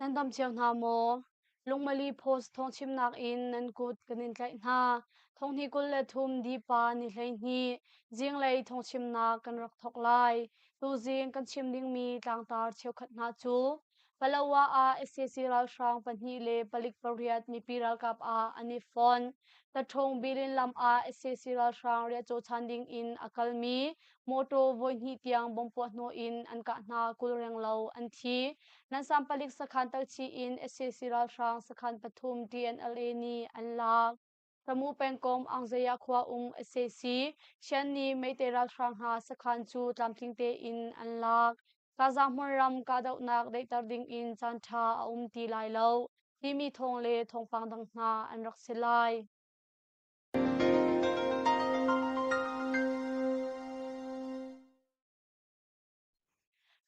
Nan dam cio hna maw? Lungmali Post thawngchimnak in nan kut kan in tlaih hna. Thonghnih 23 Dipa ni 12 zinglei thawngchimnak kan rak thawk lai. Tuzing kan chim dingmi tlangtar cheukhat hna cu Palawa ah sac ralhrang pahnih le palik pariat mipi ralkap ah an i fon. Taṭhung Bilin lam ah sac ralhrang riahcaw chan ding in a kalmi mawṭaw voihnih tiang bomb puahhnawh in an kah hna 20 renglo an thi. Nansam palik sakhan talchi in sac ralhrang sakhan pathum TNLA nih an lak. Tamu pengkomh Angzaya khua um sac Shan Meitei ralhrang hna sakhan cu tlamtling tein an lak. Gaza hmunram kahdohnak daihter ding in caanṭha a um ti lai lo timi thawng le thawngpang dang hna an rak si lai.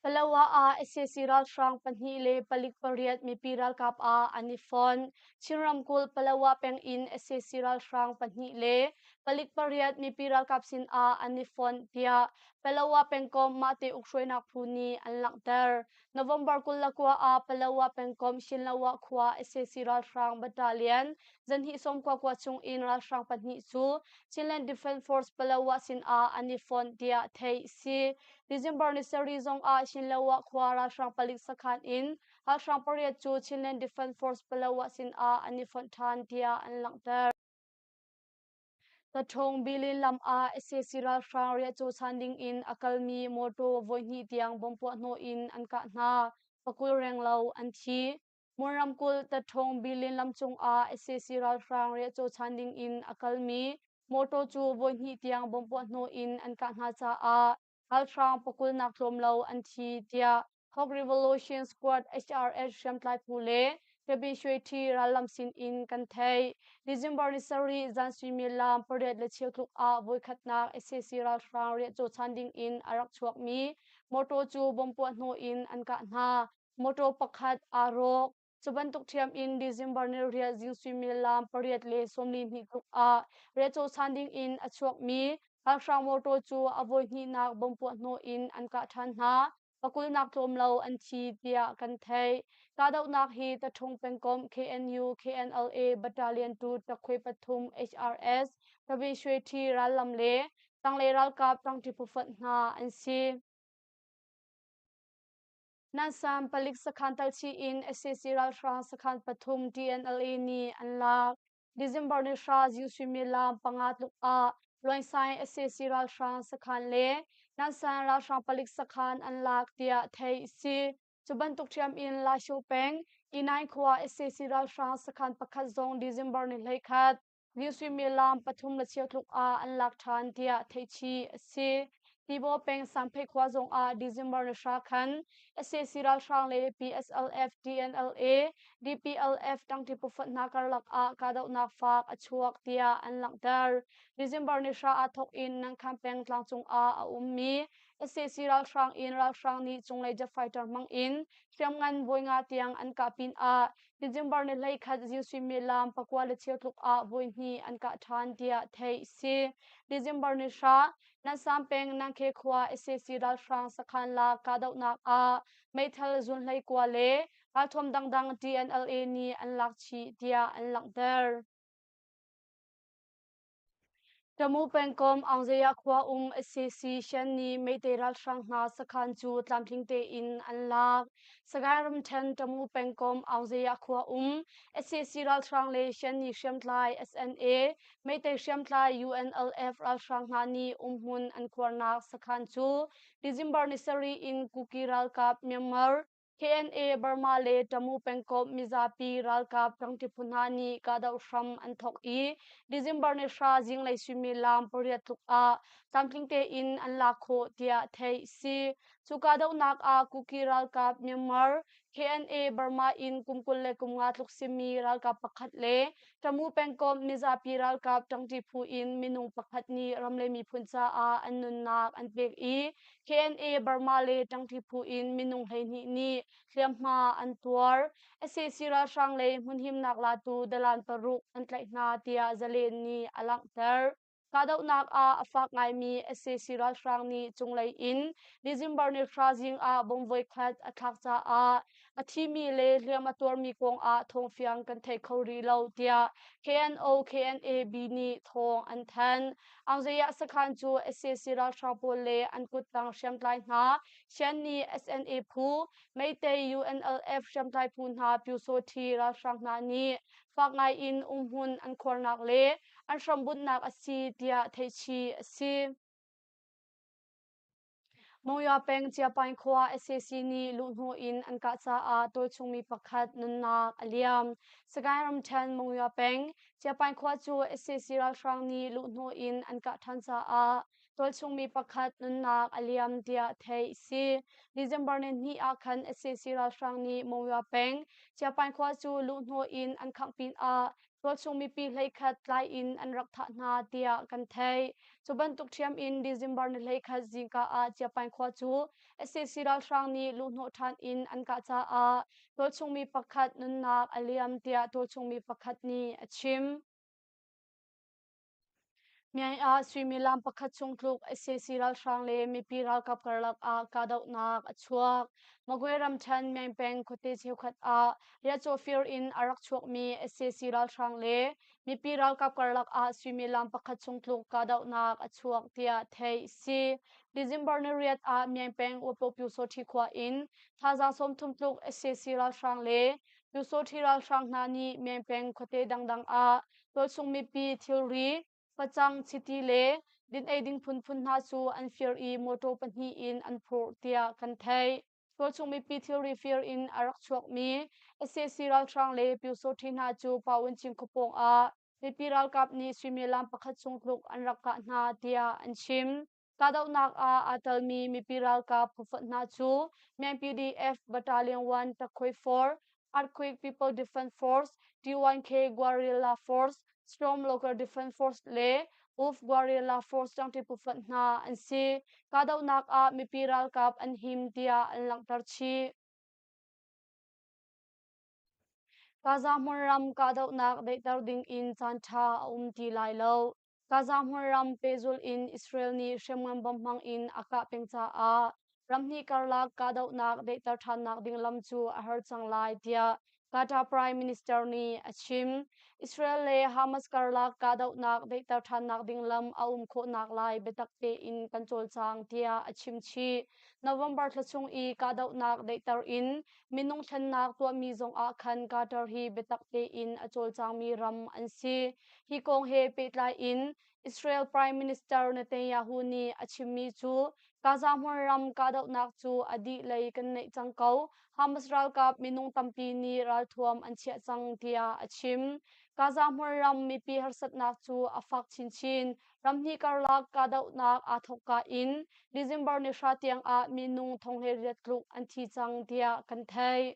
Palawa ah sac ralhrang pahnih le palik pariat mipi ralkap ah an i fon. Chin ramkulh Palawa peng in sac ralhrang pahnih le palik pariat mipi ralkap sin ah an i fon tiah Palawa pengkomh mahte ukhruainak phu nih an langhter. November 29 ah Palawa pengkomh Shinlawa khua sac ralhrang battalion zanhnih 99 chung in ralhrang pahnih cu Chinland Defense Force Palawa sin ah an i fon tiah theih si. December ni sarih zong ah Shinlawa khua ralhrang palik sakhan in ralhrang pariat cu Chinland Defense Force Palawa sin ah an i fonh ṭhan tiah an langhter. Taṭhawng Bilin lam ah sac ralhrang riahcaw chan ding in a kalmi mawṭaw voihnih tiang bomb puahhnawh in an kah hna. Pakul renglo an thi. Mon ramkulh Taṭhawng Bilin lam cungah sac ralhrang riahcaw chan ding in a kalmi mawṭaw cu voihnih tiang bomb puahhnawh in an kah hna caah ralhrang pakulnak tlawm lo an thi tiah Hawk Revolution Squad HRS hriamtlai phu le Rabbi Shwe rallam sin in kan theih. December ni sarih zan suimilam pariat le cheu tluk ah voikhatnak sac ralhrang riahcaw chan ding in a rak chuakmi motor cu bomb puah hnawh in an kah hna. Motor pakhat aa rawk. Cu bantuk ṭhiam in December ni riat zing suimilam pariat le 42 tluk ah riahcaw san ding in a chuakmi ralhrang motor cu a voihnihnak bomb puah hnawh in an kah ṭhan hna. Pakulnak tlawm lo an thi tiah kan theih. Kahdohnak hi Taṭhung pengkomh KNU KNLA Battalion 2 Takhwe pathum HRS Tabi Shwe Ṭhi rallam le tanglei ralkap ṭangṭi phufonh hna an si. Nansam palik sakhan talchi in sac ralhrang sakhan pathum TNLA nih an lak. December ni hra zing suimilam panga tluk ah Luainsaing sac ralhrang sakhan le Nansan ralhrang palik sakhan an lak tiah theih a si. Cu bantuk ṭhiam in Lasho peng Inaing khua sac ralhrang sakhan pakhat zong December ni 11 Ni suimilam pathum le cheu tluk ah an lak ṭhan tiah theihchih a si. Tibaw peng Sanphei khua zong ah December ni hra khan sac ralhrang le PSLF, TNLA, DPLF ṭangṭi phufonh hna karlak ah kahdohnak faak a chuak tiah an langhter. December ni hra ah thawk in Nangkhan peng tlangcung ah a ummi sac ralhrang in ralhrang nih cunglei jet fighter hmang in hriamngan voi nga tiang an kah pinah December ni 11 zing suimilam pakua le cheu tluk ah voihnih an kah ṭhan tiah theih a si. December ni hra Nansam peng Nangkhe khua sac ralhrang sakhan la kahdohnak ah meithal zunhlei kua le ralthuam dangdang TNLA nih an lak chih tiah an langhter. Tamu pengkomh Aungzaya khua um sac Shan nih Meitei ralhrang hna sakhan cu tlamtling tein an lak. Sagaing ramṭhen Tamu pengkomh Aungzaya khua um sac ralhrang le Shan nih hriamtlai SNA, Meitei hriamtlai UNLF ralhrang hna nih umhmun an khuarnak sakhan cu December ni sarih in Kuki ralkap Myanmar KNA Burma le Tamu pengkomh mizapi ralkap ṭangṭi phu hna nih kahdoh hram an thawk i December ni hra zinglei suimilam pariat tluk ah tlamtling tein an lak khawh tiah theih a si. Cu kahdohnak ah Kuki ralkap Myanmar KNA Burma in kum 20 le kum nga tluk simi ralkap pakhat le Tamu pengkomh mizapi ralkap ṭangṭi phu in minung pakhat nih ram le miphun caah an nunnak an pek i KNA Burma le ṭangṭi phu in minung 12 nih hliamhma an tuar. Sac ralhrang lei hmunhimnak latu dalan paruk an tlaih hna tiah Zalen nih a langhter. Kahdohnak ah a fak ngaimi sac ralhrang nih cunglei in December ni hra zing ah bomb voikhat a thlak caah a thimi le hliam a tuarmi kong ah thawngfiang kan thei kho rih lo tiah KNO KNAB nih thawng an thanh. Aungzayah sakhan cu sac ralhrang pawl le an kuttang hriamtlai hna Shan nih SNA phu, Meitei UNLF hriamtlai phu hna Pyusawthi ralhrang hna nih fak ngai in umhmun an khuarnak le an hrambunhnak a si tiah theihchih a si. Monywa peng Chiapaing khua sac nih luhhnawh in an kah caah tualchungmi pakhat nunnak a liam. Sagaing ramṭhen Monywa peng Chiapaing khua cu sac ralhrang nih luhhnawh in an kah ṭhan caah tualchungmi pakhat nunnak a liam tiah theih a si. December ni hnih ah khan sac ralhrang nih Monywa peng Chiapaing khua cu luhhnawh in an khangh pinah tualchung mipi 11 tlai in an rak thah hna tiah kan theih. Cu bantuk ṭhiam in December ni 11 zingka ah Chiapaing khua cu sac ralhrang nih luhhnawh ṭhan in an kah caah tualchung mi pakhat nunnak a liam tiah tualchung mi pakhat nih a chim. Myaing ah suimilam pakhat chung tluk sac ralhrang le mipi ralkap karlak ah kahdohnak a chuak. Magwe ramṭhen Myaing peng khuate cheukhat ah riahcaw fir in a rak chuakmi sac ralhrang le mipi ralkap karlak ah suimilam pakhat chung tluk kahdohnak a chuak tiah theih a si. December ni riat ah Myaing peng Wapopyusawṭhi khua in thazaang 30 tluk sac ralhrang le Pyusawṭhi ralhrang hna nih Myaing peng khuate dangdang ah tualchung mipi thilri, facang, chiti le din-ei ding phunphun hna cu an fir i mawṭaw pahnih in an phurh tiah kan theih. Tualchung mipi thilri fir in a rak chuakmi sac ralhrang le Pyusawṭhi hna cu Paunching khuapawng ah mipi ralkap nih suimilam pakhat chung tluk an rak kah hna tiah an chim. Kahdohnak ah aa telmi mipi ralkap phufonh hna cu Myan PDF Battalion 1 Takhoi 4, Earthquake People Defense Force, T1K Guerrilla Force, Storm Local Defense Force le Wolf Guerrilla Force ṭangṭi phufonh hna an si. Kahdohnak ah mipi ralkap an him tiah an langhter chih. Gaza hmunram kahdohnak daihter dingin caanṭha a um ti lai lo. Gaza hmunram pehzulh in Israel nih hriamngan bomb hmang in a kah peng caah ramhnih karlak kahdohnak daihter ṭhannak ding lam cu a har cang lai tiah Qatar Prime Minister nih a chim. Israel le Hamas karlak kahdohnak daihter ṭhannak ding lam a um khawhnak lai biatak tein kan cawlcang tiah a chim chih. November thla chung i kahdohnak daihter in minung thlennak tuahmi zongah khan Qatar hi biatak tein a cawlcangmi ram an si. Hi kong he pehtlai in Israel Prime Minister Netanyahu nih a chimmi cu Gaza hmunram kahdohnak cu a dih lei kan neih cang ko. Hamas ralkap minung tampi nih ralthuam an chiah cang tiah a chim. Gaza hmunram mipi harsatnak cu a fak chinchin. Ramhnih karlak kahdohnak aa thawkka in December ni hra tiang ah minung 18,000 tluk an thi cang tiah kan theih.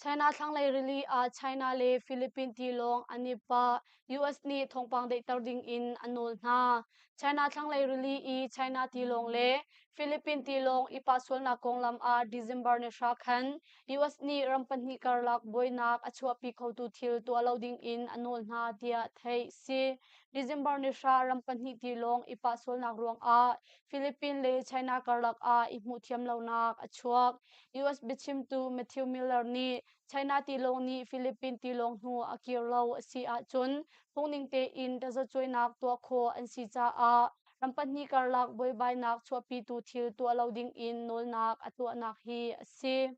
China thlanglei rili ah China le Philippine tilawng an i pah. US nih thawngpang daihter ding in a nawl hna. China thlanglei rili i China tilawng le Philippine tilawng i pah sualnak konglam ah December ni hra khan US nih ram pahnih karlak buainak a chuahpi khotu thil tuah lo ding in a nawl hna tiah theih si. December ni hra ram pahnih tilawng i pah sualnak ruangah Philippine le China karlak ah i hmuhthiam lonak a chuak. US biachimtu Matthew Miller nih China tilawng nih Philippine tilawng hnu a kir lo a si ahcun phungning tein tazacuainak tuah khawh an si caah ram pahnih karlak buaibainak chuahpitu thil tuah lo ding in nawlnak a tuahnak hi a si.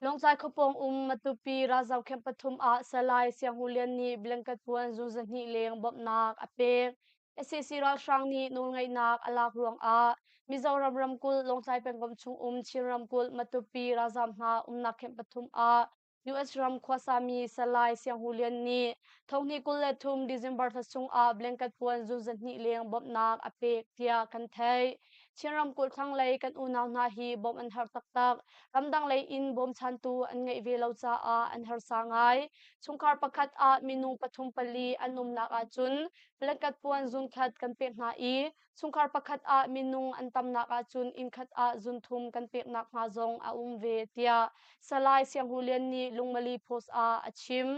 Lawngtlai khuapawng um Matupi ralzam camp pathum ah Salai Siang Hu Lian nih blanket puan zun 200 leng bawmhnak a pek. Sac ralhrang nih nawlngeihnak a lak ruangah Mizoram ramkulh Lawngtlai pengkomh chung um Chin ramkulh Matupi ralzam hna umnak camp pathum ah US ram khuasami Salai Siang Hu Lian nih thonghnih 23 December thla chungah blanket puan zun 200 leng bawmhnak a pek tiah kan theih. Chin ramkulh thlanglei kan unau hna hi bawmh an har taktak. Ramdang lei in bawmchantu an ngeih ve lo caah an harsa ngai. Chungkhar pakhat ah minung pathum pali an umnak ahcun blanket puan zunkhat kan pek hna i chungkhar pakhat ah minung an tamnak ahcun innkhat ah zunthum kan peknak hna zong a um ve tiah Salai Siang Hu Lian nih Lungmali Post ah a chim.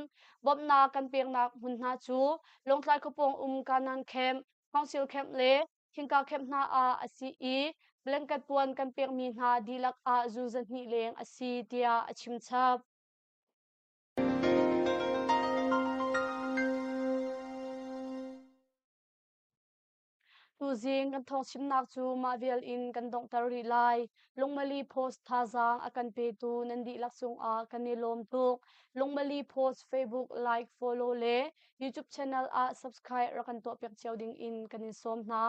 Bawmhnak kan peknak hmun hna cu Lawngtlai khuapawng um Kanan Camp, Council Camp le Thingka camp hna ah a si i blanket puan kan pekmi hna dihlak ah zun 200 leng a si tiah a chim chap. Tuzing kan thawngchimnak cu mah vial in kan donghter rih lai. Lungmali Post thazaang a kan petu nan dihlak cungah kan i lawm tuk. Lungmali Post Facebook like, follow le YouTube channel ah subscribe rak kan tuahpiak cio ding in kan in sawm hna.